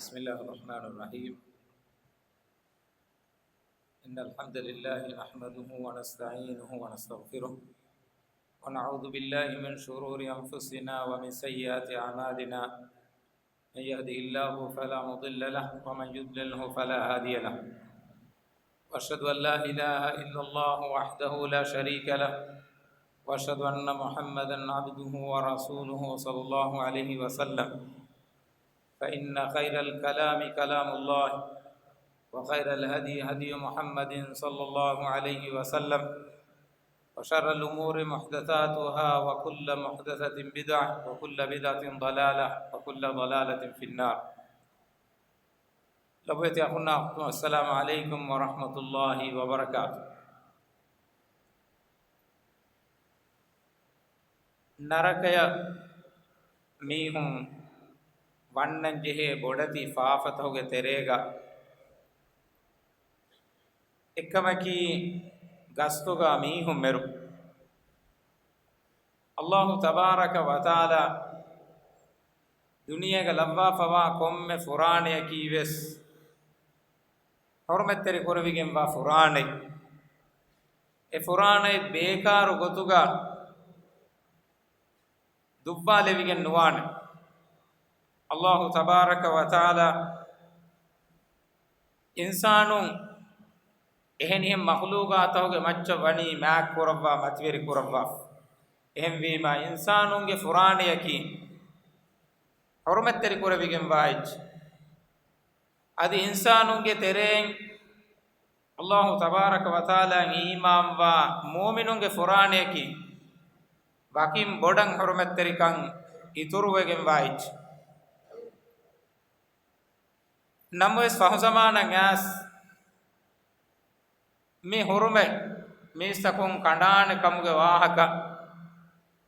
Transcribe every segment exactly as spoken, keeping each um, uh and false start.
بسم الله الرحمن الرحيم. إن الحمد لله نحمده ونستعينه ونستغفره، ونعوذ بالله من شرور أنفسنا ومن سيئات أعمالنا. من يهده الله فلا مضل له، ومن يضلله فلا هادي له. وأشهد أن لا إله إلا الله وحده لا شريك له، وأشهد أن محمدا عبده ورسوله صلى الله عليه وسلم. فإن خير الكلام كلام الله، وخير الهدي هدي محمد صلى الله عليه وسلم، وشر الأمور محدثاتها، وكل محدثة بدعة، وكل بدعة ضلالة، وكل ضلالة في النار. ލޮބުވެތި އަޚުންނާ އުޚްތުން، السلام عليكم ورحمة الله وبركاته. ނަރަކަޔަށް މީހުން ވަންނަން ޖެހޭ ބޮޑެތި ފާފަތަކުގެ ތެރޭގަ އެއްކަމަކީ ގަސްތުގަ މީހުން މެރު. އައްލާހު ތަބާރަކަ ވަތަޢާލާ ދުނިޔޭގަ ލައްވާފަވާ ކޮންމެ ފުރާނަޔަކީ ވެސް ޙުރުމަތްތެރި ކުރެވިގެންވާ ފުރާނައެއް. އެ ފުރާނައެއް ބޭކާރު ގޮތުގަ ދުއްވާލެވިގެން ނުވާނެ. އައްލާހު ތަބާރަކަ ވަތަޢާލާ އިންސާނުން އެހެނިހެން މަޚްލޫޤާތަކުގެ މައްޗަށް ވަނީ މާތް ކުރައްވާ، މަތިވެރި ކުރައްވާ. އެހެންވީމާ، އިންސާނުންގެ ފުރާނަޔަކީ ޙުރުމަތްތެރި ކުރެވިގެންވާ އެއްޗެއް. އަދި އިންސާނުންގެ ތެރެއިން އައްލާހު ތަބާރަކަ ވަތަޢާލާއަށް އީމާންވާ މުއުމިނުންގެ ފުރާނަޔަކީ ވަކިން ބޮޑަށް ޙުރުމަތްތެރިކަން އިތުރުވެގެންވާ އެއްޗެއް. ނަމަވެސް ފަހު ޒަމާނަށް އައިސް މި ޙުރުމަތް މީސްތަކުން ކަނޑާނެ ކަމުގެ ވާހަކަ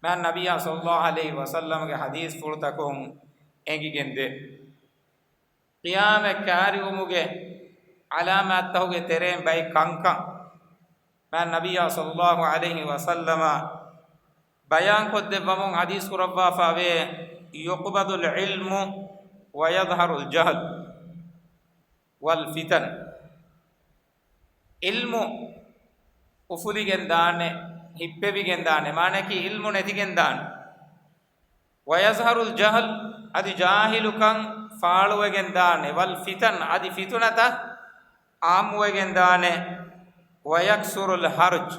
މާތް ނަބިއްޔާ ޞައްލައްލާހު ޢަލައިހި ވަސައްލަމަގެ ޙަދީޘްފުޅުތަކުން އެނގިގެންދޭ. ޤިޔާމަތް ކާރިވުމުގެ ޢަލާމާތްތަކުގެ ތެރެއިން ބައެއް ކަންކަން މާތް ނަބިއްޔާ ޞައްލައްލާހު ޢަލައިހި ވަސައްލަމަ ބަޔާންކޮށްދެއްވަމުން ޙަދީޘް ކުރައްވާފައިވޭ، يقبض العلم ويظهر الجهل والفتن. ޢިލްމު އުފުލިގެން ދާނެ، ހިއްޕެވިގެން ދާނެ، މާނައަކީ ޢިލްމު ނެތިގެން ދާނެ. ويظهر الجهل، އަދި ޖާހިލުކަން ފާޅުވެގެން ދާނެ. والفتن، އަދި ފިތުނަތައް ޢާއްމުވެގެން ދާނެ. ويكثر الهرج،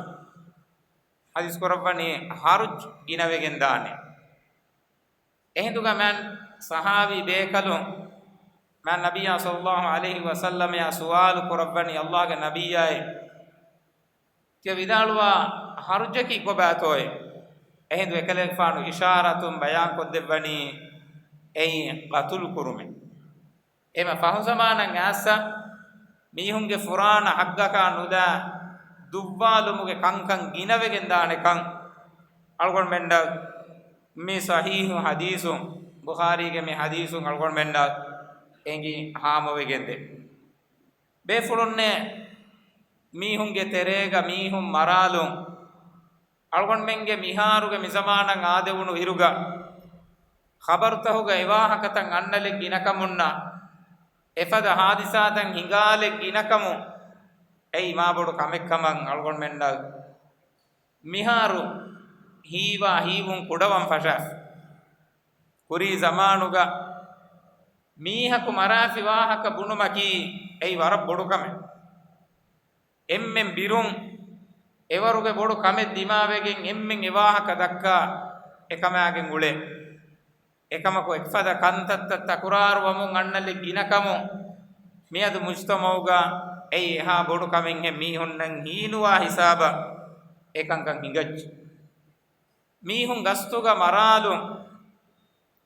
ޙަދީޘް ކުރައްވަނީ ހަރުޖް ގިނަވެގެން ދާނެ. އެހިނދުގަ މާތް ޞަޙާބީ ބޭކަލުން މާތް ނަބިއްޔާ ޞައްލައްލާހު ޢަލައިހި ވަސައްލަމައާ ސުވާލު ކުރައްވަނީ، އައްލާހުގެ ނަބިއްޔާއޭ، ތިޔަ ވިދާޅުވާ ހަރުޖަކީ ކޮބާތޯއޭ؟ އެހިނދު އެކަލޭގެފާނު އިޝާރާތުން ބަޔާންކޮށްދެއްވަނީ އެއީ ޤަތުލު ކުރުމޭ. އެހެންމަ ފަހު ޒަމާނަށް އައިސް މީހުންގެ ފުރާނަ ޙައްޤަކާ ނުލާ ދުއްވާލުމުގެ ކަންކަން ގިނަވެގެން ދާނެކަން އަޅުގަނޑުމެންނަށް މި ޞަޙީޙު ޙަދީޘުން، ބުޚާރީގެ މި ޙަދީޘުން އަޅުގަނޑުމެންނަށް އެނގި ހާމަވެގެންދޭ. ބޭފުޅުންނޭ މީހުންގެ ތެރޭގަ މީހުން މަރާލުން، އަޅުގަނޑުމެންގެ މިހާރުގެ މި ޒަމާނަށް އާދެވުނު އިރުގަ، ޚަބަރުތަކުގަ އެވާހަކަތައް އަންނަލެއް ގިނަކަމުންނާ، އެފަދަ ހާދިސާތައް ހިނގާލެއް ގިނަކަމުން، އެއީ މާބޮޑު ކަމެއްކަމަށް އަޅުގަނޑުމެންނަށް މިހާރު ހީވާ ހީވުން ކުޑަވަން ފަށާފި. ކުރީ ޒަމާނުގަ މީހަކު މަރާފި ވާހަކަ ބުނުމަކީ އެއީ ވަރަށް ބޮޑު ކަމެއް. އެންމެން ބިރުން އެވަރުގެ ބޮޑު ކަމެއް ދިމާވެގެން އެންމެން އެ ވާހަކަ ދައްކާ އެކަމާގެން އުޅޭ. އެކަމަކު އެފަދަ ކަންތައްތައް ތަކުރާރުވަމުން އަންނަލެއް ގިނަކަމުން މިއަދު މުޖްތަމަޢުގަ އެއީ އެހާ ބޮޑު ކަމެއްހެން މީހުންނަށް ހީނުވާ ހިސާބަށް އެކަންކަން ހިނގައްޖެ. މީހުން ގަސްތުގަ މަރާލުން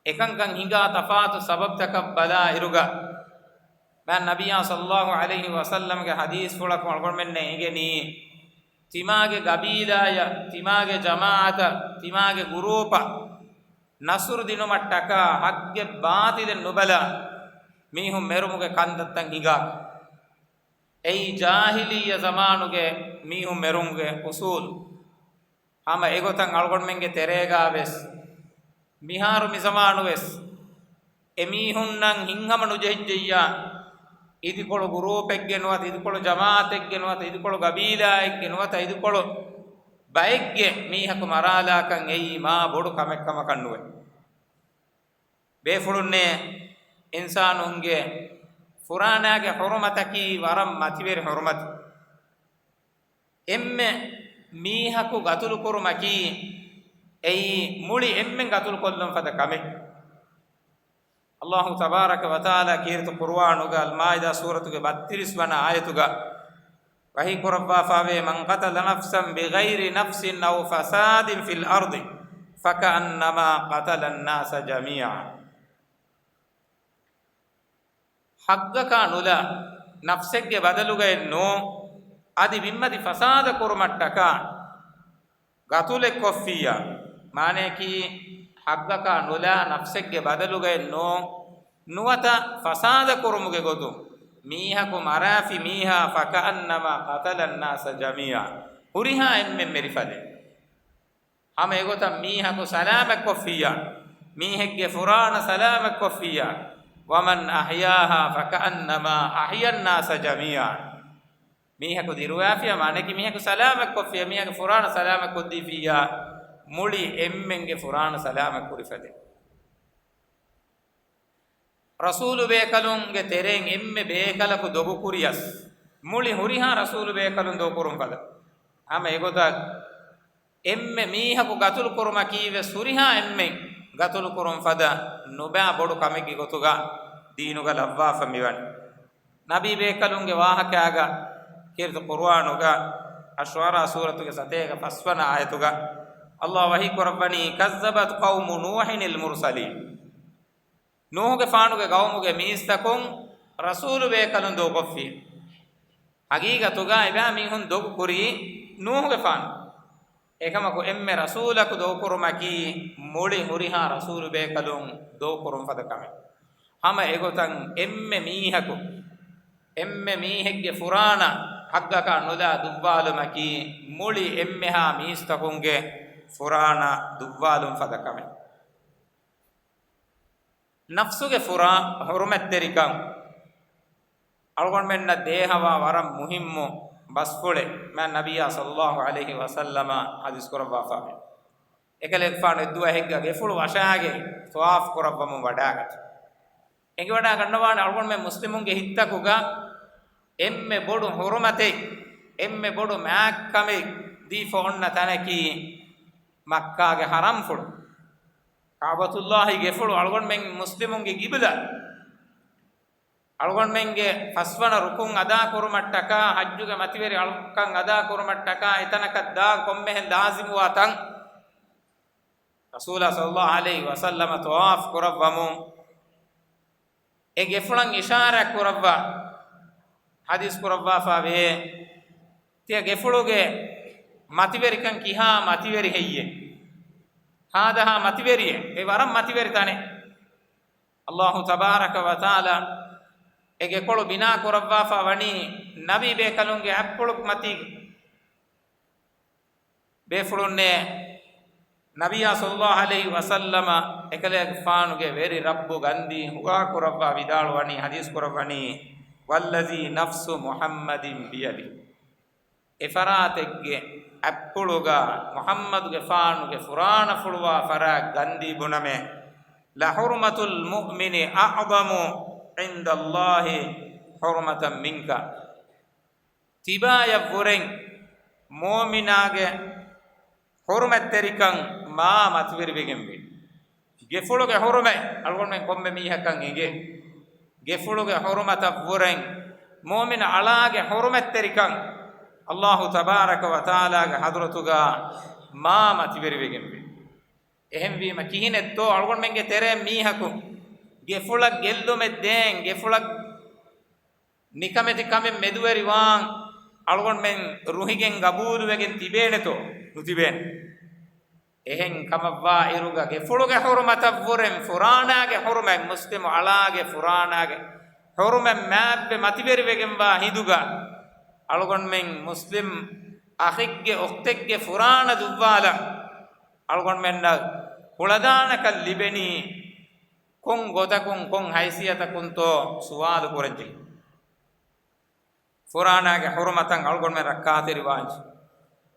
އެކަންކަން ހިނގާ ތަފާތު ސަބަބްތަކަށް ބަލާއިރުގަ، މާތް ނަބިއްޔާ ޞައްލައްލާހު ޢަލައިހި ވަސައްލަމްގެ ޙަދީޘްފުޅަކުން އަޅުގަނޑުމެންނަށް އެނގެނީ، ތިމާގެ ގަބީލާޔަށް، ތިމާގެ ޖަމާޢަތަށް، ތިމާގެ ގުރޫޕަށް ނަޞްރު ދިނުމަށްޓަކާ ޙައްޤެއް ބާޠިލެއް ނުބަލާ މީހުން މެރުމުގެ ކަންތައްތައް ހިނގާ. އެއީ ޖާހިލިއްޔަ ޒަމާނުގެ މީހުން މެރުމުގެ އުޞޫލު. ހަމަ އެގޮތަށް އަޅުގަނޑުމެންގެ ތެރޭގަ ވެސް މިހާރު މިޒަމާނު ވެސް އެމީހުންނަށް ހިތްހަމަ ނުޖެހިއްޖެއްޔާ، އިދިކޮޅު ގުރޫޕެއްގެ ނުވަތަ، އިދިކޮޅު ޖަމާއަތެއްގެ ނުވަތަ، އިދިކޮޅު ގަބީލާއެއްގެ ނުވަތަ، އިދިކޮޅު ބައެއްގެ މީހަކު މަރާލާކަން އެއީ މާ ބޮޑު ކަމެއް ކަމަކަށް ނުވޭ. ބޭފުޅުންނޭ، އިންސާނުންގެ ފުރާނާގެ ޙުރުމަތަކީ ވަރަށް މަތިވެރި ޙުރުމަތެއް. އެންމެ މީހަކު ގަތުލުކުރުމަކީ، އެއީ މުޅި އެންމެން ގަތުލުކޮށްލުން ފަދަ ކަމެއް. އައްލާހު ތަބާރަކަ ވަތަޢާލާ ކީރިތި ޤުރުއާނުގަ އަލްމާއިދާ ސޫރަތުގެ ބައްތިރީސް ވަނަ އާޔަތުގަ ވަޙީ ކުރައްވާފާވޭ، مَنْ قَتَلَ نَفْسًا بِغَيْرِ نَفْسٍ أَوْ فَسَادٍ فِي الْأَرْضِ فَكَأَنَّمَا قَتَلَ النَّاسَ جَمِيعًا. ޙައްޤަކާ ނުލާ ނަފްސެއްގެ ބަދަލުގައެއް ނޫން، އަދި ބިންމަތި ފަސާދަ ކުރުމަށްޓަކާ ގަތުލެއް ކޮށްފިއްޔާ، މާނަޔަކީ، ޙައްޤަކާ ނުލާ ނަފްސެއްގެ ބަދަލުގައެއް ނޫން، ނުވަތަ ފަސާދަ ކުރުމުގެ ގޮތުން މީހަކު މަރާފި މީހާ، فَكَأَنَّمَا قَتَلَ النَّاسَ جَمِيعًا، ހުރިހާ އެންމެން މެރިފަދަ. ހަމަ އެގޮތަށް މީހަކު ސަލާމަތްކޮށްފިއްޔާ، މީހެއްގެ ފުރާނަ ސަލާމަތްކޮށްފިއްޔާ، وَمَنْ أَحْيَاهَا فَكَأَنَّمَا أَحْيَا النَّاسَ جَمِيعًا. މީހަކު ދިރުވާފިޔާ، މާނައަކީ މީހަކު ސަލާމަތްކޮށްފިޔާ، މީހަކު ފުރާނަ ސަލާމަތްކޮށްދީފިއްޔާ، މުޅި އެންމެންގެ ފުރާނަ ސަލާމަތްކުރި ފަދަ. ރަސޫލު ބޭކަލުންގެ ތެރެއިން އެންމެ ބޭކަލަކު ދޮގުކުރިޔަސް، މުޅި ހުރިހާ ރަސޫލު ބޭކަލުން ދޮގުކުރުން ފަދަ. ހަމަ އެގޮތަށް އެންމެ މީހަކު ގަތުލު ކުރުމަކީ ވެސް ހުރިހާ އެންމެން ގަތުލު ކުރުން ފަދަ ނުބައި ބޮޑު ކަމެއްގެ ގޮތުގަ ދީނުގަ ލައްވާފަ މިވަނީ. ނަބީ ބޭކަލުންގެ ވާހަކައިގަ ކީރިތި ޤުރުއާނުގަ އައްޝުޢަރާ ސޫރަތުގެ ސަތޭކަ ފަސްވަނަ އާޔަތުގަ އައްލާހު ވަޙީ ކުރައްވަނީ، كَذَّبَتْ قَوْمُ نُوحٍ الْمُرْسَلِينَ. ނޫޙުގެފާނުގެ ޤައުމުގެ މީސްތަކުން ރަސޫލު ބޭކަލުން ދޮގުކޮށްފި. ޙަޤީޤަތުގަ އެބައިމީހުން ދޮގުކުރީ ނޫޙުގެފާނު. އެކަމަކު އެންމެ ރަސޫލަކު ދޮގުކުރުމަކީ މުޅި ހުރިހާ ރަސޫލު ބޭކަލުން ދޮގުކުރުން ފަދަ ކަމެއް. ހަމަ އެގޮތަށް އެންމެ މީހަކު، އެންމެ މީހެއްގެ ފުރާނަ ޙައްޤަކާ ނުލާ ދުއްވާލުމަކީ މުޅި އެންމެހާ މީސްތަކުންގެ ފުރާނަ ދުއްވާލުން ފަދަ ކަމެއް. ނަފްސުގެ ފުރާ ޙުރުމަތްތެރިކަން އަޅުގަނޑުމެންނަށް ދޭހަވާ ވަރަށް މުހިއްމު ބަސްފުޅެއް މާތް ނަބިއްޔާ ޞައްލައްލާހު ޢަލައިހި ވަސައްލަމަ ޙަދީޘް ކުރައްވާފައި. އެކަލޭގެފާނު އެއްދުވަހެއްގަ ގެފުޅު ވަށާގެން ޠަވާފު ކުރައްވަމުން ވަޑާގަތީ. އެނގިވަޑާ ގަންނަވާނެ އަޅުގަނޑުމެން މުސްލިމުންގެ ހިތްތަކުގަ އެންމެ ބޮޑު ޙުރުމަތެއް، އެންމެ ބޮޑު މާތްކަމެއް ދީފަ އޮންނަ ތަނަކީ މައްކާގެ ޙަރަމްފުޅު. ކަޢުބަތުﷲ ގެފުޅު އަޅުގަނޑުމެން މުސްލިމުންގެ ޤިބްލަ. އަޅުގަނޑުމެންގެ ފަސްވަނަ ރުކުން އަދާ ކުރުމަށްޓަކާ، ޙައްޖުގެ މަތިވެރި އަޅުކަން އަދާ ކުރުމަށްޓަކާ، އެތަނަކަށް ދާން ކޮންމެހެން ލާޒިމުވާ ތަން. ރަސޫލާ ޞައްލައްލާހު ޢަލައިހި ވަސައްލަމަ ޠަވާފު ކުރައްވަމުން އެ ގެފުޅަށް އިޝާރާތް ކުރައްވާ ޙަދީޘް ކުރައްވާފަ ވޭ. ތިޔަ ގެފުޅުގެ މަތިވެރިކަން ކިހާ މަތިވެރި ހެއްޔޭ؟ ހާދަހާ މަތިވެރިއެއް. އެ ވަރަށް މަތިވެރި ތަނެއް. އައްލާހު ތަބާރަކަ ވަތަޢާލާ އެ ގެކޮޅު ބިނާ ކުރައްވާފަ ވަނީ ނަބީ ބޭކަލުންގެ އަތްޕުޅު މަތީގަ. ބޭފުޅުންނޭ، ނަބިއްޔާ ޞައްލައްލާހު ޢަލައިހި ވަސައްލަމަ އެކަލޭގެފާނުގެ ވެރި ރައްބު ގަންދީ ހުވާ ކުރައްވާ ވިދާޅުވަނީ، ޙަދީޘް ކުރައްވަނީ، وَالَّذِي نَفْسُ مُحَمَّدٍ بِيَدِهِ. އެފަރާތެއްގެ އަތްޕުޅުގަ މުޙައްމަދުގެފާނުގެ ފުރާނަފުޅުވާ ފަރާތް ގަންދީ ބުނަމޭ، لَحُرْمَةُ الْمُؤْمِنِ أَعْظَمُ عِنْدَ اللَّهِ حُرْمَةً مِنْكَ. ތިބާޔަށްވުރެން މުއުމިނާގެ ޙުރުމަތްތެރިކަން މާ މަތިވެރިވެގެންވޭ. ގެފުޅުގެ ޙުރުމަތް އަޅުގަނޑުމެން ކޮންމެ މީހަކަށް އެނގޭ. ގެފުޅުގެ ޙުރުމަތަށްވުރެން މުއުމިނު އަޅާގެ ޙުރުމަތްތެރިކަން އައްލާހު ތަބާރަކަ ވަތަޢާލާގެ ޙަޟްރަތުގަ މާ މަތިވެރިވެގެންވޭ. އެހެންވީމަ ކިހިނެއްތޯ އަޅުގަނޑުމެންގެ ތެރޭން މީހަކު ގެފުޅަށް ގެއްލުމެއް ދޭން، ގެފުޅަށް ނިކަމެތި ކަމެއް މެދުވެރިވާން އަޅުގަނޑުމެން ރުހިގެން ގަބޫލުވެގެން ތިބޭނެތޯ؟ ނުތިބޭނެ. އެހެން ކަމަށްވާ އިރުގަ ގެފުޅުގެ ޙުރުމަތަށްވުރެން ފުރާނާގެ ޙުރުމަތް، މުސްލިމު އަޅާގެ ފުރާނާގެ ޙުރުމަތް މާތްވެ މަތިވެރިވެގެންވާ ހިނދުގަ އަޅުގަނޑުމެން މުސްލިމް އަޚެއްގެ އުޚްތެއްގެ ފުރާނަ ދުއްވާލަން އަޅުގަނޑުމެންނަށް ކުޅަދާނަކަން ލިބެނީ ކޮން ގޮތަކުން ކޮން ހައިސިއްޔަތަކުންތޯ ސުވާލު ކުރަންޖެހޭ. ފުރާނާގެ ޙުރުމަތަށް އަޅުގަނޑުމެން ރައްކާތެރިވާންޖެ.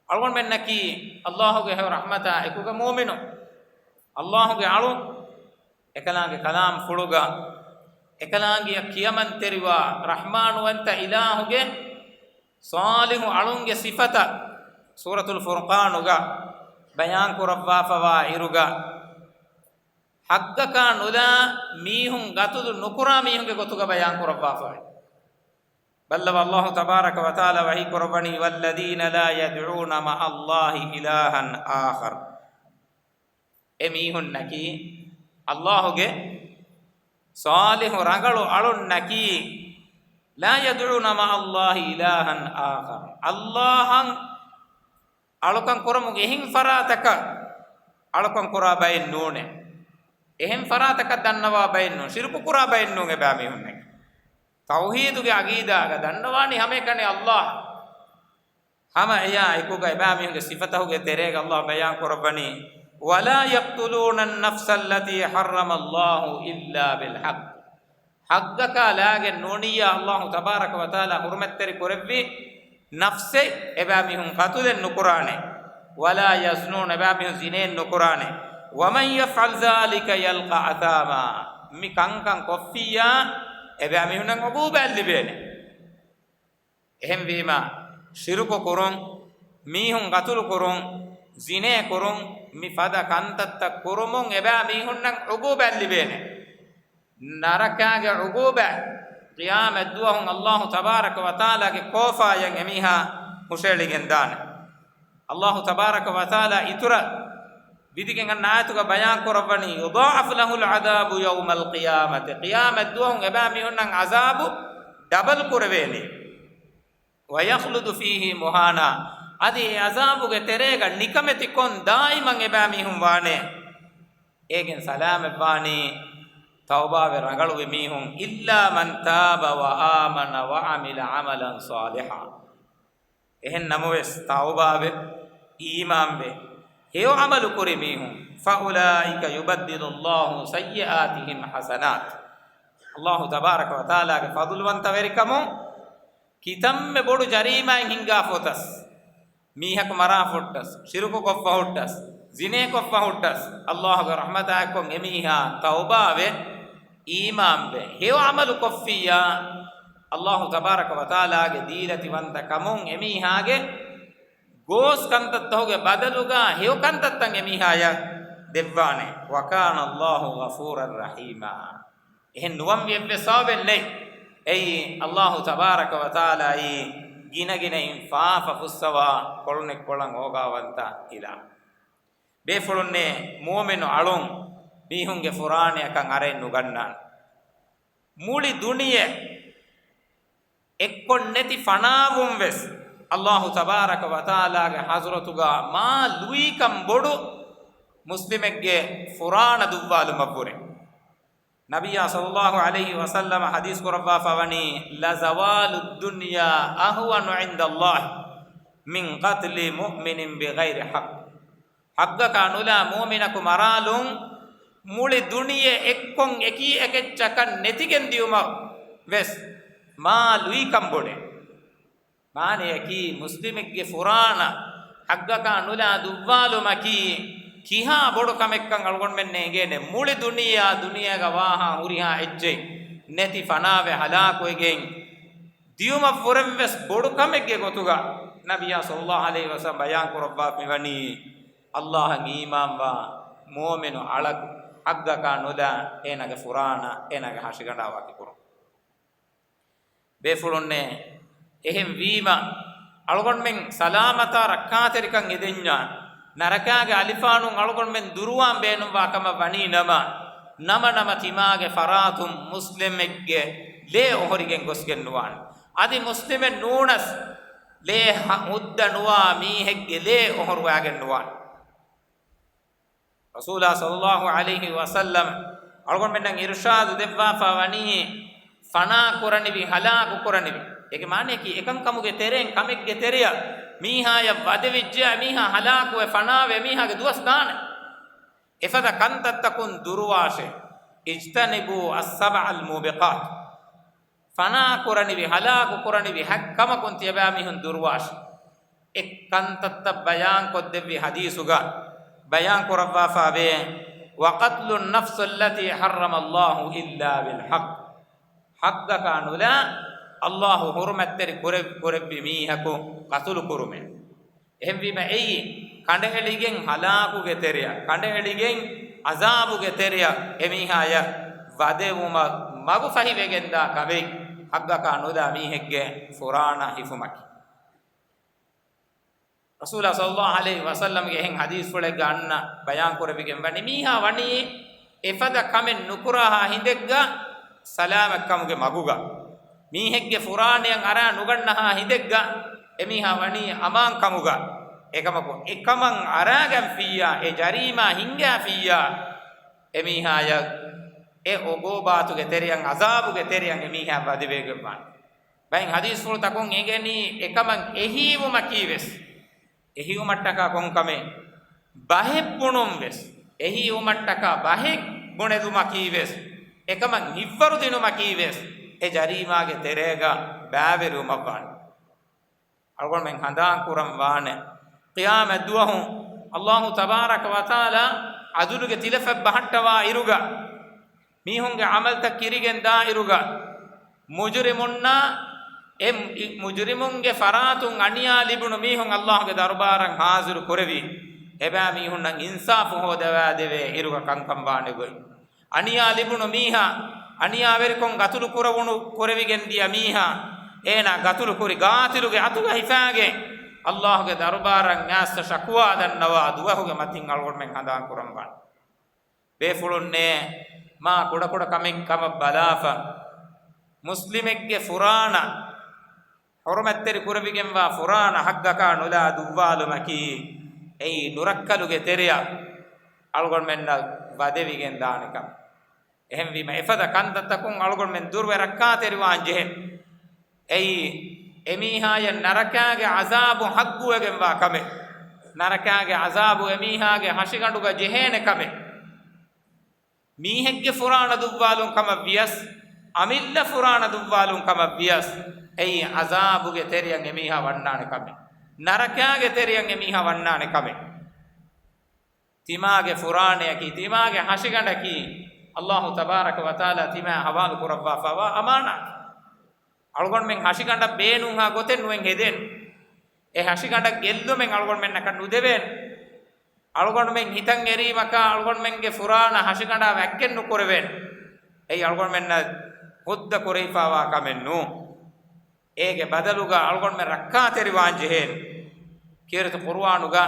އަޅުގަނޑުމެންނަކީ ﷲ ގެ ހެޔޮ ރަޙްމަތާ އެކުގަ މުއުމިނުން. ﷲ ގެ އަޅުން، އެކަލާނގެ ކަލާމްފުޅުގަ، އެކަލާނގެއަށް ކިޔަމަންތެރިވާ ރަޙްމާނުވަންތަ އިލާހުގެ ޞާލިޙު އަޅުންގެ ސިފަތައް ސޫރަތުލް ފުރްޤާނުގަ ބަޔާން ކުރައްވާފަވާ އިރުގަ، ޙައްޤަކާ ނުލާ މީހުން ގަތުލު ނުކުރާ މީހުންގެ ގޮތުގަ ބަޔާން ކުރައްވާފަވޭ. ބައްލަވާ ﷲ ތަބާރަކަ ވަތަޢާލާ ވަޙީ ކުރައްވަނީ، "والذين لا يدعون مع الله إلها آخر." އެ މީހުންނަކީ، ﷲ ގެ ޞާލިޙު ރަނގަޅު އަޅުންނަކީ، "لا يدعون مع الله إلها آخر." ﷲ އަށް އަޅުކަން ކުރަމުން އެހެން ފަރާތަކަށް އަޅުކަން ކުރާ ބައެއް ނޫނޭ. އެހެން ފަރާތަކަށް ދަންނަވާ ބައެއް ނޫން. ޝިރުކު ކުރާ ބައެއް ނޫން އެބައިމީހުންނަކީ. ތައުޙީދުގެ ޢަޤީދާގަ ދަންނަވާނީ ހަމައެކަނި ﷲ. ހަމަ އެޔާ އެކުގަ އެބައިމީހުންގެ ސިފަތަކުގެ ތެރޭގަ ﷲ ބަޔާން ކުރައްވަނީ، "ولا يقتلون النفس التي حرم الله إلا بالحق." ޙައްޤަކާ ލާގެން ނޫނިއްޔާ ﷲ ތަބާރަކަ ވަތަޢާލާ ޙުރުމަތްތެރި ކުރެއްވި ނަފްސެއް އެބައިމީހުން ޤަތުލެއް ނުކުރާނެ. "ولا يزنون" އެބައިމީހުން ޒިނޭއް ނުކުރާނެ. "ومن يفعل ذلك يلق أثاما." މި ކަންކަން ކޮށްފިއްޔާ އެބައިމީހުންނަށް ޢުޤޫބާތް ލިބޭނެ. އެހެންވީމަ، ޝިރުކު ކުރުން، މީހުން ޤަތުލު ކުރުން، ޒިނޭ ކުރުން، މި ފަދަ ކަންތައްތައް ކުރުމުން އެބައިމީހުންނަށް ޢުޤޫބާތް ލިބޭނެ. ނަރަކާގެ ޢުޤޫބާތް ޤިޔާމަތްދުވަހު ﷲ ތަބާރަކަ ވަތަޢާލާގެ ކޯފާޔަށް އެމީހާ ހުށައެޅިގެން ދާނެ. ﷲ ތަބާރަކަ ވަތަޢާލާ އިތުރަށް ވިދިގެން އަންނަ އާޔަތުގަ ބަޔާން ކުރައްވަނީ، "يضاعف له العذاب يوم القيامة." ޤިޔާމަތްދުވަހު އެބައިމީހުންނަށް ޢަޒާބު ޑަބަލް ކުރެވޭނެ. "ويخلد فيه مهانا." އަދި އެ ޢަޒާބުގެ ތެރޭގަ ނިކަމެތިކޮށް ދާއިމަށް އެބައިމީހުން ވާނެ. އޭގެން ސަލާމަތްވާނީ ތައުބާވެ ރަނގަޅުވި މީހުން، "إلا من تاب وآمن وعمل عملا صالحا." އެހެން ނަމަވެސް، ތައުބާވެ، އީމާންވެ، ހެޔޮ ޢަމަލު ކުރި މީހުން، "فأولئك يبدل الله سيئاتهم حسنات." ﷲ ތަބާރަކަ ވަތަޢާލާގެ ފަޟުލުވަންތަވެރިކަމުން ކިތަންމެ ބޮޑު ޖަރީމާއެއް ހިންގާފަ އޮތަސް، މީހަކު މަރާފަ ހުއްޓަސް، ޝިރުކު ކޮށްފަ ހުއްޓަސް، ޒިނޭ ކޮށްފަ ހުއްޓަސް، ﷲ ގެ ރަޙްމަތާއެއްކޮށް އެމީހާ ތައުބާވެ، އީމާންވެ، ހެޔޮ ޢަމަލު ކޮށްފިއްޔާ، ﷲ ތަބާރަކަ ވަތަޢާލާގެ ދީލަތިވަންތަ ކަމުން އެމީހާގެ ގޯސް ކަންތައްތަކުގެ ބަދަލުގަ ހެޔޮ ކަންތައްތައް އެމީހާޔަށް ދެއްވާނެ. "وكان الله غفورا رحيما." އެހެން ނުވަންވި އެއްވެސް ސަބަބެއް ނެތް. އެއީ ﷲ ތަބާރަކަ ވަތަޢާލާއީ ގިނަގިނައިން ފާފަ ފުއްސަވާ ކޮޅުނެއްކޮޅަށް އޯގާވަންތަ އިލާހު. ބޭފުޅުންނޭ މުއުމިނު އަޅުން މީހުންގެ ފުރާނަޔަކަށް އަރައެއް ނުގަންނާނެ. މުޅި ދުނިޔެ އެއްކޮށް ނެތި ފަނާވުން ވެސް ﷲ ތަބާރަކަ ވަތަޢާލާގެ ޙަޟްރަތުގަ މާ ލުއިކަން ބޮޑު މުސްލިމެއްގެ ފުރާނަ ދުއްވާލުމަށްވުރެ. ނަބިއްޔާ ޞައްލައްލާހު ޢަލައިހި ވަސައްލަމަ ޙަދީޘް ކުރައްވާފަ ވަނީ، "لزوال الدنيا أهون عند الله من قتل مؤمن بغير حق." ޙައްޤަކާ ނުލާ މުއުމިނަކު މަރާލުން މުޅި ދުނިޔެ އެއްކޮށް އެކީ އެކެއްޗަކަށް ނެތިގެން ދިޔުމަށް ވެސް މާ ލުއިކަން ބޮޑޭ. މާނަޔަކީ، މުސްލިމެއްގެ ފުރާނަ ޙައްޤަކާ ނުލާ ދުއްވާލުމަކީ ކިހާ ބޮޑު ކަމެއްކަން އަޅުގަނޑުމެންނަށް އެނގޭނެ. މުޅި ދުނިޔެއާ ދުނިޔޭގަ ވާހާ ހުރިހާ އެއްޗެއް ނެތި ފަނާވެ ހަލާކުވެގެން ދިޔުމަށްވުރެން ވެސް ބޮޑު ކަމެއްގެ ގޮތުގަ ނަބިއްޔާ ޞައްލައްލާހު ޢަލައިހި ވަސައްލަމަ ބަޔާން ކުރައްވާފަ މިވަނީ، ﷲ އަށް އީމާންވާ މުއުމިނު އަޅަކު ޙައްޤަކާ ނުލާ އޭނާގެ ފުރާނަ އޭނާގެ ހަށިގަނޑާ ވަކިކުރުން. ބޭފުޅުންނޭ، އެހެން ވީމަ، އަޅުގަނޑުމެން ސަލާމަތާ ރައްކާތެރިކަން އެދެންޏާ، ނަރަކާގެ އަލިފާނުން އަޅުގަނޑުމެން ދުރުވާން ބޭނުންވާ ކަމަށް ވަނީ ނަމަ، ނަމަ ނަމަ ތިމާގެ ފަރާތުން މުސްލިމެއްގެ ލޭ އޮހޮރިގެން ގޮސްގެން ނުވާނެ. އަދި މުސްލިމެއް ނޫނަސް، ލޭ ހަ-، ހުއްދަ ނުވާ މީހެއްގެ ލޭ އޮހޮރުވާގެން ނުވާނެ. ރަސޫލާ ޞައްލައްލާހު ޢަލައިހި ވަސައްލަމަ އަޅުގަނޑުމެންނަށް އިރުޝާދު ދެއްވާފަ ވަނީ، ފަނާ ކުރަނިވި، ހަލާކު ކުރަނިވި. އޭގެ މާނަޔަކީ، އެކަންކަމުގެ ތެރެއިން ކަމެއްގެ ތެރެއަށް މީހާޔަށް ވަދެވިއްޖެ، މީހާ ހަލާކުވެ ފަނާވެ، މީހާގެ ދުވަސް ދާނެ. އެފަދަ ކަންތައްތަކުން ދުރުވާށޭ. اجتنبوا السبع الموبقات. ފަނާކުރަނިވި، ހަލާކު ކުރަނިވި ހަތް ކަމަކުން ތިޔަބައިމީހުން ދުރުވާށި. އެ ކަންތައްތައް ބަޔާން ކޮށްދެއްވި ޙަދީޘުގަ ބަޔާން ކުރައްވާފައިވޭ، وقتل النفس التي حرم الله إلا بالحق. ޙައްޤަކާ ނުލާ، ﷲ ޙުރުމަތްތެރި ކުރެ-، ކުރެއްވި މީހަކު ޤަތުލު ކުރުމޭ. އެހެންވީމަ އެއީ ކަނޑައެޅިގެން ހަލާކުގެ ތެރެއަށް، ކަނޑައެޅިގެން ޢަޒާބުގެ ތެރެއަށް އެމީހާޔަށް ވަދެވުމަށް މަގު ފަހިވެގެންދާ ކަމެއް، ޙައްޤަކާ ނުލާ މީހެއްގެ ފުރާނަ ހިފުމަކީ. ރަސޫލާ ޞައްލައްލާހު ޢަލައިހި ވަސައްލަމްގެ އެހެން ޙަދީޘްފުޅެއްގަ އަންނަ ބަޔާން ކުރެވިގެން ވަނީ، މީހާ ވަނީ އެފަދަ ކަމެއް ނުކުރާހާ ހިނދެއްގަ ސަލާމަތްކަމުގެ މަގުގަ. މީހެއްގެ ފުރާނައަށް އަރާ ނުގަންނަހާ ހިނދެއްގަ އެމީހާ ވަނީ އަމާންކަމުގަ. އެކަމަކު އެކަމަށް އަރާގަންފިއްޔާ، އެ ޖަރީމާ ހިންގާފިއްޔާ، އެމީހާޔަށް އެ އޮގޯބާތުގެ ތެރެއަށް، ޢަޒާބުގެ ތެރެއަށް އެމީހާ ވަދެވެގެންވާނެ. ބައެއް ޙަދީޘްފުޅުތަކުން އެނގެނީ އެކަމަށް އެހީވުމަކީވެސް، އެހީވުމަށްޓަކާ ކޮންކަމެއް؟ ބަހެއް ބުނުންވެސް، އެހީވުމަށްޓަކާ ބަހެއް ބުނެލުމަކީވެސް، އެކަމަށް ހިތްވަރުދިނުމަކީވެސް، އެ ޖަރީމާގެ ތެރޭގަ ބައިވެރިވުމަށްވާނެ. އަޅުގަނޑުމެން ހަނދާން ކުރަން ވާނެ، ޤިޔާމަތް ދުވަހު ﷲ ތަބާރަކަ ވަތަޢާލާ ޢަދުލުގެ ތިލަފަތް ބަހައްޓަވާ އިރުގަ، މީހުންގެ ޢަމަލްތައް ކިރިގެން ދާއިރުގަ، މުޖުރިމުންނާ އެ މު-، މުޖުރިމުންގެ ފަރާތުން އަނިޔާ ލިބުނު މީހުން ﷲގެ ދަރުބާރަށް ޙާޟިރު ކުރެވި، އެބައިމީހުންނަށް އިންސާފު ހޯދަވާދެވޭ އިރުގަ ކަންކަން ވާނެ ގޮތް. އަނިޔާ ލިބުނު މީހާ، އަނިޔާވެރިކޮށް ގަތުލު ކުރެވުނު، ކުރެވިގެން ދިޔަ މީހާ، އޭނާ ގަތުލު ކުރި ގާތިލުގެ އަތުގަ ހިފާގެން، ﷲގެ ދަރުބާރަށް އައިސް ޝަކުވާ ދަންނަވާ ދުވަހުގެ މަތިން އަޅުގަނޑުމެން ހަނދާން ކުރަން ވާނެ. ބޭފުޅުންނޭ، މާ ކުޑަކުޑަ ކަމެއް ކަމަށް ބަލާފަ، މުސްލިމެއްގެ ފުރާނަ، ޙުރުމަތްތެރި ކުރެވިގެންވާ ފުރާނަ ޙައްޤަކާ ނުލާ ދުއްވާލުމަކީ، އެއީ ނުރައްކަލުގެ ތެރެއަށް އަޅުގަނޑުމެންނަށް ވަދެވިގެން ދާނެ ކަމެއް. އެހެންވީމަ، އެފަދަ ކަންތައްތަކުން އަޅުގަނޑުމެން ދުރުވެ ރައްކާތެރިވާން ޖެހޭ. އެއީ، އެމީހާޔަށް ނަރަކާގެ ޢަޒާބު ޙައްޤުވެގެންވާ ކަމެއް. ނަރަކާގެ ޢަޒާބު އެމީހާގެ ހަށިގަނޑުގަ ޖެހޭނެ ކަމެއް. މީހެއްގެ ފުރާނަ ދުއްވާލުން ކަމަށް ވިޔަސް، އަމިއްލަ ފުރާނަ ދުއްވާލުން ކަމަށް ވިޔަސް، އެއީ ޢަޒާބުގެ ތެރެއަށް އެމީހާ ވަންނާނެ ކަމެއް. ނަރަކާގެ ތެރެއަށް އެމީހާ ވަންނާނެ ކަމެއް. ތިމާގެ ފުރާނަޔަކީ، ތިމާގެ ހަށިގަނޑަކީ، ﷲ ތަބާރަކަ ވަތަޢާލާ ތިމާ ޙަވާލު ކުރައްވާފައިވާ އަމާނާތެއް. އަޅުގަނޑުމެން ހަށިގަނޑަށް ބޭނުންހާ ގޮތެއް ނުއެން ހެދޭނެ. އެ ހަށިގަނޑަށް ގެއްލުމެއް އަޅުގަނޑުމެންނަކަށް ނުދެވޭނެ. އަޅުގަނޑުމެން ހިތަށް އެރީމަކާ، އަޅުގަނޑުމެންގެ ފުރާނަ ހަށިގަނޑާ ވައްކެއް ނުކުރެވޭނެ. އެއީ އަޅުގަނޑުމެންނަށް ހުއްދަ ކުރެވިފައިވާ ކަމެއް ނޫން. އޭގެ ބަދަލުގަ އަޅުގަނޑުމެން ރައްކާތެރިވާން ޖެހޭނެ. ކީރިތި ޤުރުއާނުގަ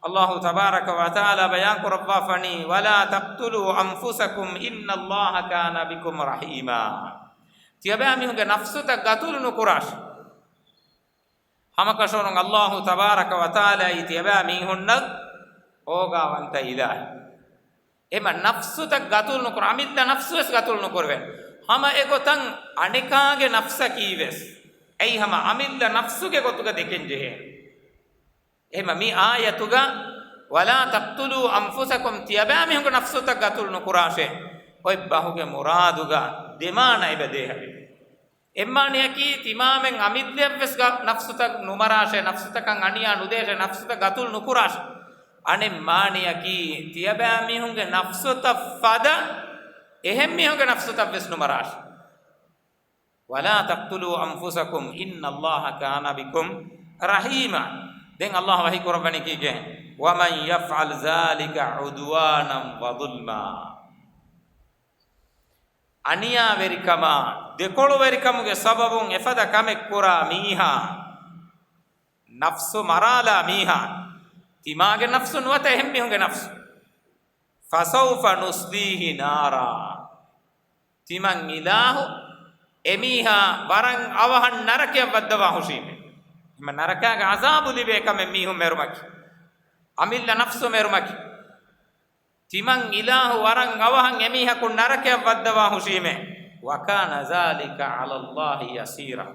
ﷲ ތަބާރަކަ ވަތަޢާލާ ބަޔާން ކުރައްވާފަނީ، "ولا تقتلوا أنفسكم إن الله كان بكم رحيما." ތިޔަބައިމީހުންގެ ނަފްސުތައް ގަތުލު ނުކުރާށި. ހަމަކަށަވަރުން ﷲ ތަބާރަކަ ވަތަޢާލާއީ ތިޔަބައިމީހުންނަށް އޯގާވަންތަ އިލާހެއް. އެމަ ނަފްސުތައް ގަތުލު ނުކުރ، އަމިއްލަ ނަފްސުވެސް ގަތުލު ނުކުރެވޭނެ. ހަމަ އެގޮތަށް އަނެކާގެ ނަފްސަކީވެސް، އެއީ ހަމަ އަމިއްލަ ނަފްސުގެ ގޮތުގަ ދެކެން ޖެހޭނެ. އެހެންމަ މި އާޔަތުގަ، "ولا تقتلوا أنفسكم" ތިޔަބައިމީހުންގެ ނަފްސުތައް ގަތުލު ނުކުރާށޭ. އޮތް ބަހުގެ މުރާދުގަ ދެމާނަ އެބަ ދޭހަވޭ. އެއްމާނަޔަކީ، ތިމާމެން އަމިއްލަޔަށްވެސް ގަ-، ނަފްސުތައް ނުމަރާށޭ، ނަފްސުތަކަށް އަނިޔާ ނުދޭށޭ، ނަފްސުތައް ގަތުލު ނުކުރާށޭ. އަނެއް މާނަޔަކީ، ތިޔަބައިމީހުންގެ ނަފްސުތައް ފަދަ އެހެން މީހުންގެ ނަފްސުތައްވެސް ނުމަރާށޭ. "ولا تقتلوا أنفسكم إن الله كان بكم رحيما." ދެން ﷲ ވަޙީ ކުރައްވަނީ ކީކޭ؟ "ومن يفعل ذلك عدوانا وظلما." އަނިޔާވެރިކަމާ، ދެކޮޅުވެރިކަމުގެ ސަބަބުން އެފަދަ ކަމެއް ކުރާ މީހާ، ނަފްސު މަރާލާ މީހާ، ތިމާގެ ނަފްސު ނުވަތަ އެހެން މީހުންގެ ނަފްސު، "فسوف نصليه نارا." ތިމަން އިލާހު އެމީހާ ވަރަށް އަވަހަށް ނަރަކަޔަށް ވައްދަވާ ހުށީމޭ. ހަމަ ނަރަކާގެ ޢަޒާބު ލިބޭ ކަމެއް މީހުން މެރުމަކީ، އަމިއްލަ ނަފްސު މެރުމަކީ. ތިމަން އިލާހު ވަރަށް އަވަހަށް އެމީހަކު ނަރަކަޔަށް ވައްދަވާ ހުށީމޭ. "وكان ذلك على الله يسيرا."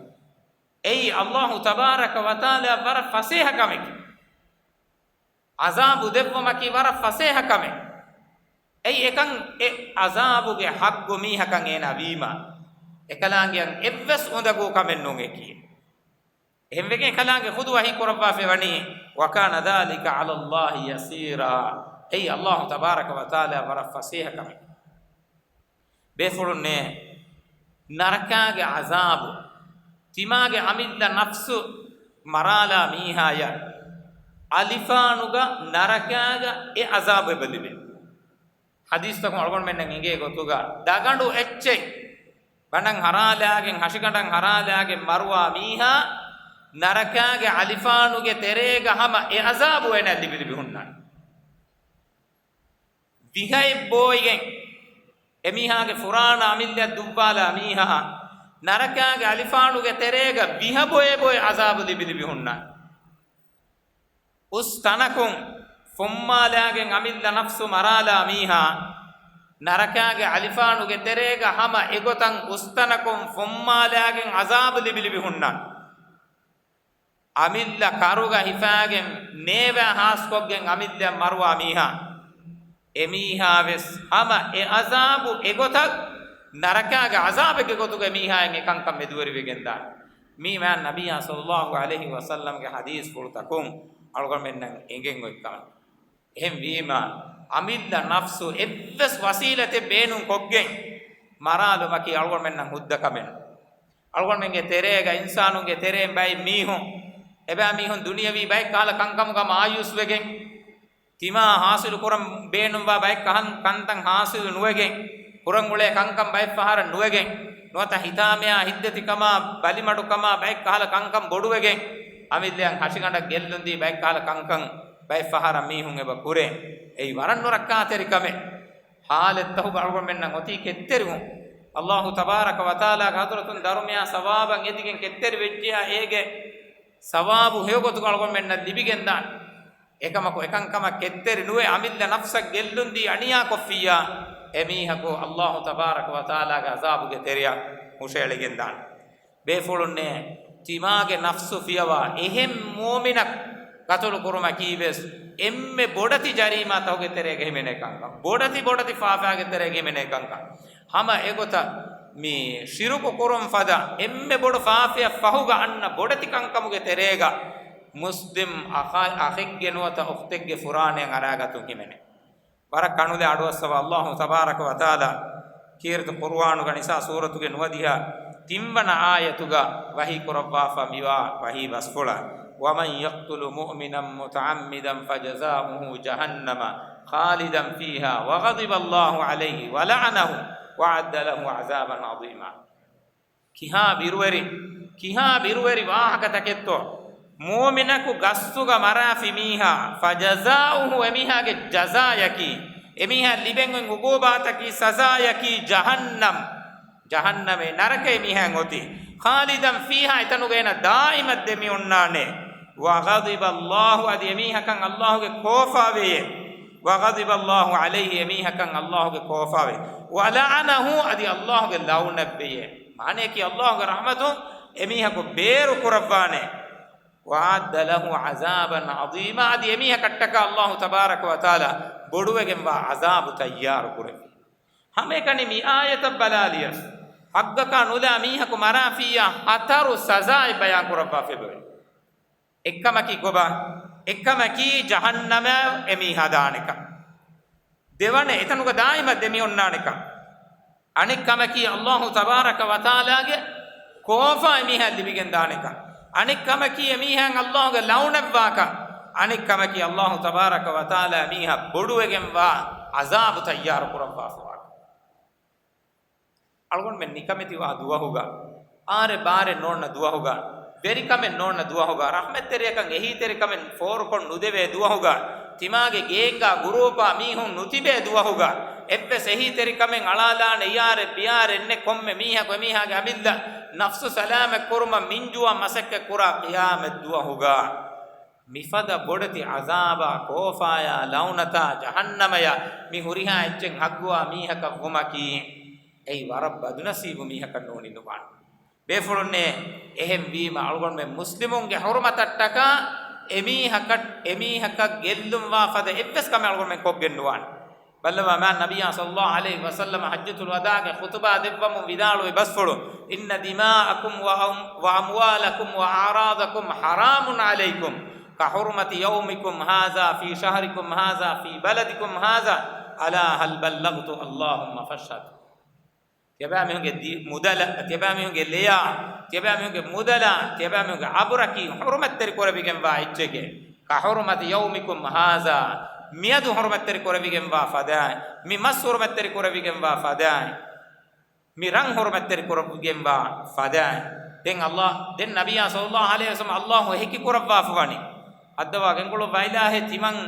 އެއީ ﷲ ތަބާރަކަ ވަތަޢާލާ ވަރަށް ފަސޭހަ ކަމެކޭ. ޢަޒާބު ދެއްވުމަކީ ވަރަށް ފަސޭހަ ކަމެއް. އެއީ އެކަން އެ އަޒާބުގެ ހައްގު މީހަކަށް އޭނާ ވީމާ، އެކަލާނގެއަށް އެއްވެސް އުނދަގޫ ކަމެއް ނޫން އެކީ. އެހެންވެގެން އެކަލާނގެ ޚުދު ވަޙީ ކުރައްވާފައި ވަނީ، وَكَانَ ذَٰلِكَ عَلَى اللَّهِ يَسِيرًا. އެއީ އައްލާހު ތަބާރަކަ ވަތަޢާލާ ވަރަށް ފަސޭހަ ކަމެއް. ބޭފުޅުންނޭ، ނަރަކާގެ ޢަޒާބު، ތިމާގެ އަމިއްލަ ނަފްސު މަރާލާ މީހާޔަށް އަލިފާނުގަ ނަރަކާގަ އެ ޢަޒާބު އެބަ ލިބޭ. ޙަދީޘްތަކުން އަޅުގަނޑުމެންނަށް އެނގޭ ގޮތުގަ، ދަގަނޑު އެއްޗެއް ބަނޑަށް ހަރާލާގެން، ހަށިގަނޑަށް ހަރާލާގެން މަރުވާ މީހާ، ނަރަކާގެ އަލިފާނުގެ ތެރޭގަ ހަމަ އެ ޢަޒާބު އޭނަ ލިބި ލިބި ހުންނާނެ. ވިހައެއް ބޯއިގެން އެމީހާގެ ފުރާނަ އަމިއްލަ ދުއްވާލާ މީހާ، ނަރަކާގެ އަލިފާނުގެ ތެރޭގަ ވިހަ ބޮއެ ބޮއެ ޢަޒާބު ލިބި ލިބި ހުންނާނެ. އުސް ތަނަކުން ފުއްމާލާގެން އަމިއްލަ ނަފްސު މަރާލާ މީހާ، ނަރަކާގެ އަލިފާނުގެ ތެރޭގަ ހަމަ އެގޮތަށް އުސް ތަނަކުން ފުއްމާލާގެން ޢަޒާބު ލިބި ލިބި ހުންނާނެ. އަމިއްލަ ކަރުގަ ހިފާގެން ނޭވާ ހާސްކޮށްގެން އަމިއްލައަށް މަރުވާ މީހާ، އެމީހާވެސް ހަމަ އެ ޢަޒާބު އެގޮތަށް، ނަރަކާގެ ޢަޒާބެއްގެ ގޮތުގަ އެމީހާއަށް އެ ކަންކަން މެދުވެރިވެގެންދާނެ. މީ މާތް ނަބިއްޔާ ޞައްލައްލާހު ޢަލައިހި ވަސައްލަމްގެ ޙަދީޘްފުޅުތަކުން އަޅުގަނޑުމެންނަށް އެނގެން އޮތް ކަމެއް. އެހެންވީމާ، އަމިއްލަ ނަފްސު އެއްވެސް ވަސީލަތެއް ބޭނުން ކޮށްގެން މަރާލުމަކީ އަޅުގަނޑުމެންނަށް ހުއްދަ ކަމެއް ނޫން. އަޅުގަނޑުމެންގެ ތެރޭގަ އިންސާނުންގެ ތެރޭން ބައެއް މީހުން، އެބައި މީހުން ދުނިޔަވީ ބައެއް ކަހަލަ ކަންކަމުގަ މާޔޫސްވެގެން، ތިމާ ހާސިލު ކުރަން ބޭނުންވާ ބައެއް ކަހަން ކަންތައް ހާސިލު ނުވެގެން، ކުރަން އުޅޭ ކަންކަން ބައެއް ފަހަރަށް ނުވެގެން، ނުވަތަ ހިތާމަޔާ ހިތްދަތިކަމާ ބަލިމަޑުކަމާ ބައެއް ކަހަލަ ކަންކަން ބޮޑުވެގެން، އަމިއްލައަށް ހަށިގަނޑަށް ގެއްލުންދީ ބައެއް ކަހަލަ ކަންކަން ބައެއް ފަހަރަށް މީހުން އެބަ ކުރޭ. އެއީ ވަރަށް ނުރައްކާތެރި ކަމެއް. ހާލެއްތަހުގަ އަޅުގަނޑުމެންނަށް އޮތީ ކެތްތެރިވުން. އައްލާހު ތަބާރަކަ ވަތަޢާލާގެ ޙަޟްރަތުން ދަރުމަޔާ ސަވާބަށް އެދިގެން ކެތްތެރި ވެއްޖެޔާ، އޭގެ ސަވާބު ހެޔޮގޮތުގަ އަޅުގަނޑުމެންނަށް ލިބިގެންދާނެ. އެކަމަކު އެކަންކަމަށް ކެތްތެރި ނުވެ، އަމިއްލަ ނަފްސަށް ގެއްލުންދީ އަނިޔާކޮށްފިއްޔާ، އެމީހަކު އައްލާހު ތަބާރަކަ ވަތަޢާލާގެ ޢަޒާބުގެ ތެރެއަށް ހުށައެޅިގެންދާނެ. ބޭފުޅުންނޭ، ތިމާގެ ނަފްސު ފިޔަވާ އެހެން މުއުމިނަކު ޤަތުލު ކުރުމަކީވެސް އެންމެ ބޮޑެތި ޖަރީމާތަކުގެ ތެރޭގަ ހިމެނޭ ކަންކަން. ބޮޑެތި ބޮޑެތި ފާފައިގެ ތެރޭގަ ހިމެނޭ ކަންކަން. ހަމަ އެގޮތަށް މި ޝިރުކު ކުރުން ފަދަ އެންމެ ބޮޑު ފާފައަށް ފަހުގަ އަންނަ ބޮޑެތި ކަންކަމުގެ ތެރޭގަ މުސްލިމް އަޚާ-، އަޚެއްގެ ނުވަތަ އުޚްތެއްގެ ފުރާނައަށް އަރާގަތުން ހިމެނޭ. ވަރަށް ކަނުލެއް އަޑުއައްސަވާ އައްލާހު ތަބާރަކަ ވަތަޢާލާ ކީރިތި ޤުރުއާނުގަ ނިސާ ސޫރަތުގެ ނުވަދިހަ ތިންވަނަ އާޔަތުގަ ވަޙީ ކުރައްވާފަ މިވާ ވަޙީ ބަސްފުޅަށް، وَمَن يَقْتُلْ مُؤْمِنًا مُتَعَمِّدًا فَجَزَاؤُهُ جَهَنَّمُ خَالِدًا فِيهَا وَغَضِبَ اللَّهُ عَلَيْهِ وَلَعَنَهُ وَأَعَدَّ لَهُ عَذَابًا عَظِيمًا. ކިހާ ބިރުވެރި، ކިހާ ބިރުވެރި ވާހަކަތަކެއްތޯ؟ މުއުމިނަކު ގަސްތުގަ މަރާފި މީހާ، فَجَزَاؤُهُ، އެމީހާގެ ޖަޒާޔަކީ، އެމީހާ ލިބެން އޮތް ޢުޤޫބާތަކީ، ސަޒާޔަކީ، ޖަހަންނަމް، ޖަހަންނަމޭ ނަރަކައެއް މީހާއަށް އޮތީ. خَالِدًا فِيهَا، އެތަނުގަ އޭނަ ދާއިމަށް ދެމި އޮންނާނެ. وَغَضِبَ اللَّهُ، އަދި އެމީހަކަށް އައްލާހުގެ ކޯފާވެޔޭ. وَغَضِبَ اللَّهُ عَلَيْهِ، އެމީހަކަށް އައްލާހުގެ ކޯފާވެ. وَلَعَنَهُ، އަދި އައްލާހުގެ ލަޢުނަތްވެޔޭ. މާނަޔަކީ އައްލާހުގެ ރަޙްމަތުން އެމީހަކު ބޭރު ކުރައްވާނެ. وَأَعَدَّ لَهُ عَذَابًا عَظِيمًا، އަދި އެމީހަކަށްޓަކާ އައްލާހު ތަބާރަކަ ވަތަޢާލާ ބޮޑުވެގެންވާ ޢަޒާބު ތައްޔާރު ކުރެއްވި. ހަމައެކަނި މި އާޔަތަށް ބަލާލިޔަސް، ޙައްޤަކާ ނުލާ މީހަކު މަރާފިއްޔާ ހަތަރު ސަޒާއެއް ބަޔާން ކުރައްވާފައި އެބަވޭ. އެއްކަމަކީ ކޮބާ؟ އެއްކަމަކީ ޖަހަންނަމަށް އެމީހާ ދާނެކަން. ދެވަނަ އެތަނުގަ ދާއިމަށް ދެމިއޮންނާނެކަން. އަނެއްކަމަކީ އައްލާހު ތަބާރަކަ ވަތަޢާލާގެ ކޯފާ އެމީހާ ލިބިގެން ދާނެކަން. އަނެއްކަމަކީ އެމީހާއަށް އައްލާހުގެ ލަޢުނަތްވާކަން. އަނެއްކަމަކީ އައްލާހު ތަބާރަކަ ވަތަޢާލާ އެމީހާ ބޮޑުވެގެންވާ ޢަޒާބު ތައްޔާރު ކުރައްވާފަވާކަން. އަޅުގަނޑުމެން ނިކަމެތިވާ ދުވަހުގަ، އާރެއް ބާރެއް ނޯންނަ ދުވަހުގަ، ވެރިކަމެއް ނޯންނަ ދުވަހުގަ، ރަޙްމަތްތެރިއަކަށް އެހީތެރިކަމެއް ފޯރުކޮށް ނުދެވޭ ދުވަހުގަ، ތިމާގެ ގޭންގާ ގުރޫޕާ މީހުން ނުތިބޭ ދުވަހުގަ، އެއްވެސް އެހީތެރިކަމެއް އަޅާލާނެ އެއާރެއް ބިޔާރެއް ނެތް ކޮންމެ މީހަކު އެމީހާގެ އަމިއްލަ ނަފްސު ސަލާމަތް ކުރުމަށް މިންޖުވާ މަސައްކަތް ކުރާ ޤިޔާމަތް ދުވަހުގަ. މިފަދަ ބޮޑެތި ޢަޒާބާ، ކޯފާޔާ، ލަޢުނަތާ، ޖަހަންނަމަޔާ މި ހުރިހާ އެއްޗެއް ހައްގުވާ މީހަކަށް ވުމަކީ، އެއީ ވަރަށް ބަދުނަސީބު މީހަކަށް ނޫނީ ނުވާނެ. ބޭފުޅުންނޭ، އެހެން ވީމަ އަޅުގަނޑުމެން މުސްލިމުންގެ ޙުރުމަތަށްޓަކާ އެމީހަކަށް، އެމީހަކަށް ގެއްލުންވާ ފަދަ އެއްވެސް ކަމެއް އަޅުގަނޑުމެން ކޮށްގެން ނުވާނެ. ބައްލަވާ މާތް ނަބިއްޔާ ޞައްލައްލާހު ޢަލައިހި ވަސައްލަމަ ޙައްޖަތުލް ވަދާޢުގެ ޚުޠުބާ ދެއްވަމުން ވިދާޅުވި ބަސްފުޅު، إن دماءكم وأم-، وأموالكم وأعراضكم حرام عليكم كحرمة يومكم هذا في شهركم هذا في بلدكم هذا، ألا هل بلغت؟ اللهم فاشهد. ތިޔަބައިމީހުންގެ ދި-، މުދަލަށް، ތިޔަބައިމީހުންގެ ލެޔާ، ތިޔަބައިމީހުންގެ މުދަލާ، ތިޔަބައިމީހުންގެ އަބުރަކީ ޙުރުމަތްތެރި ކުރެވިގެންވާ އެއްޗެކޭ. كحرمة يومكم هذا، މިއަދު ޙުރުމަތްތެރި ކުރެވިގެންވާ ފަދައިން، މި މަސް ޙުރުމަތްތެރި ކުރެވިގެންވާ ފަދައިން، މި ރަން ޙުރުމަތްތެރި ކުރެވިގެންވާ ފަދައިން. ދެން ﷲ، ދެން ނަބިއްޔާ ޞައްލައްލާހު ޢަލައިހި ވަސައްލަމަ ﷲ ހެކި ކުރައްވާފަވަނީ. އައްދަވާ ގެންގުޅުއްވާ އިލާހޭ ތިމަން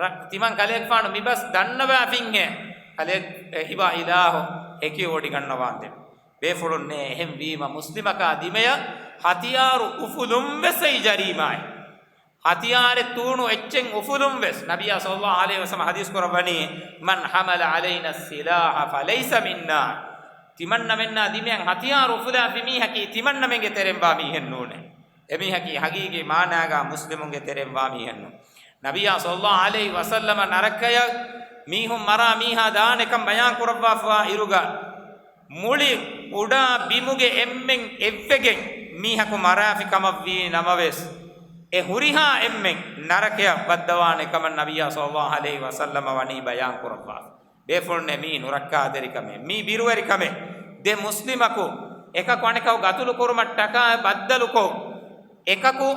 ރަ-، ތިމަން ކަލޭގެފާނު މިބަސް ދަންނަވާފިންހޭ، ކަލޭ-، އެ، ހިބާ އިލާހު ހެކި ވޮޑިގަންނަވާންދެން. ބޭފުޅުންނޭ އެހެން ވީމަ މުސްލިމަކާ ދިމަޔަށް ހަތިޔާރު އުފުލުން ވެސް އެއީ ޖަރީމާއެއް. ހަތިޔާރެއް ތޫނު އެއްޗެއް އުފުލުން ވެސް ނަބިއްޔާ ޞައްލައްލާހު ޢަލައިހި ވަސައްލަމަ ޙަދީޘް ކުރައްވަނީ، من حمل علينا السلاح فليس منا. ތިމަންނަމެންނާ ދިމަޔަށް ހަތިޔާރު އުފުލާފި މީހަކީ ތިމަންނަމެންގެ ތެރެއިން ވާ މީހެއް ނޫނޭ. އެމީހަކީ ޙަޤީޤީ މާނާގާ މުސްލިމުންގެ ތެރެއިން ވާ މީހެއް ނޫން. ނަބިއްޔާ ޞައްލައްލާހު ޢަލައިހި ވަސައްލަމަ ނަރަކަޔަށް މީހުން މަރާ މީހާ ދާނެކަން ބަޔާން ކުރައްވާފަވާ އިރުގަ، މުޅި އުޑާ ބިމުގެ އެންމެން އެއްވެގެން މީހަކު މަރާފި ކަމަށްވީ ނަމަވެސް، އެ ހުރިހާ އެންމެން ނަރަކަޔަށް ވައްދަވާނެ ކަމަށް ނަބިއްޔާ ޞައްލައްލާހު ޢަލައިހި ވަސައްލަމަ ވަނީ ބަޔާން ކުރައްވާފަ. ބޭފުޅުންނޭ މީ ނުރައްކާތެރިކަމެއް، މީ ބިރުވެރިކަމެއް. ދެ މުސްލިމަކު އެކަކު އަނެކަކު ގަތުލު ކުރުމަށް ޓަކާ ބައްދަލުކޮށް، އެކަކު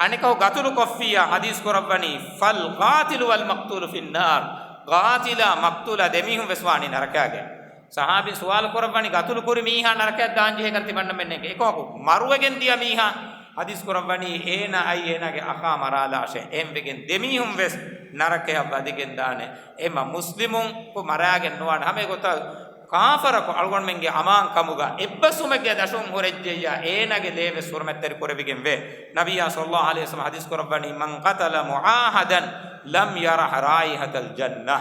އަނެކަކު ގަތުލު ކޮށްފިއްޔާ ޙަދީޘް ކުރައްވަނީ، فالقاتل والمقتول في النار، ގާތިލާ މަޤްތޫލާ ދެމީހުން ވެސް ވާނީ ނަރަކާގައި. ޞަޙާބީން ސުވާލު ކުރައްވަނީ، ގަތުލު ކުރި މީހާ ނަރަކަޔަށް ދާންޖެހޭކަން ތިމަންނަމެންނެކޭ. އެކަމަކު މަރުވެގެން ދިޔަ މީހާ ޙަދީޘް ކުރައްވަނީ، އޭނާ އައީ އޭނާގެ އަޚާ މަރާލާށޭ. އެހެންވެގެން ދެމީހުން ވެސް ނަރަކަޔަށް ވަދެގެން ދާނެ. އެހެންމަ މުސްލިމުން މަރާގެން ނުވާނެ. ހަމަ އެގޮތަށް ކާފަރަކު އަޅުގަނޑުމެންގެ އަމާން ކަމުގަ އެއްބަސްވުމެއްގެ ދަށުން ހުރެއްޖެއްޔާ އޭނާގެ ލޭ ވެސް ހުރުމަތްތެރި ކުރެވިގެން ވޭ. ނަބިއްޔާ ޞައްލައްލާހު ޢަލައިހި ވަސައްލަމަ ޙަދީޘް ކުރައްވަނީ، من قتل معاهدا لم يرح رائحة الجنة.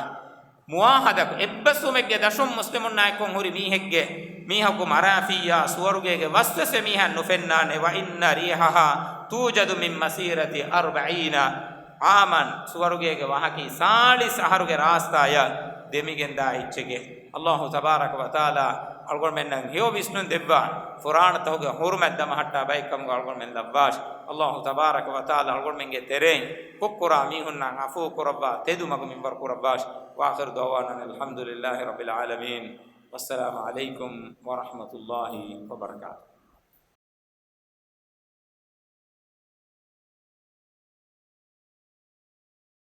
މުޢާހަދަކު އެއްބަސްވުމެއްގެ ދަށުން މުސްލިމުންނާ އެއްކޮށް ހުރި މީހެއްގެ މީހަކު މަރާފިއްޔާ ސުވަރުގޭގެ ވަސްވެސް އެމީހާ ނުފެންނާނެ. وإن ريحها توجد من مسيرة أربعين عاما، ސުވަރުގޭގެ ވަހަކީ ސާޅީސް އަހަރުގެ ރާސްތާޔަށް ދެމިގެންދާ އެއްޗެކޭ. ﷲ ތަބާރަކަ ވަތަޢާލާ އަޅުގަނޑުމެންނަށް ހެޔޮ ވިސްނުން ދެއްވާ، ފުރާނަތަކުގެ ޙުރުމަތް ދަމަހައްޓާ ބައެއްކަމުގަ އަޅުގަނޑުމެން ލައްވާށި. ﷲ ތަބާރަކަ ވަތަޢާލާ އަޅުގަނޑުމެންގެ ތެރެއިން ކުށްކުރާ މީހުންނަށް ޢަފޫ ކުރައްވާ، ތެދު މަގު މިންވަރު ކުރައްވާށި. وآخر دعوانا أن الحمد لله رب العالمين. والسلام عليكم ورحمة الله وبركاته.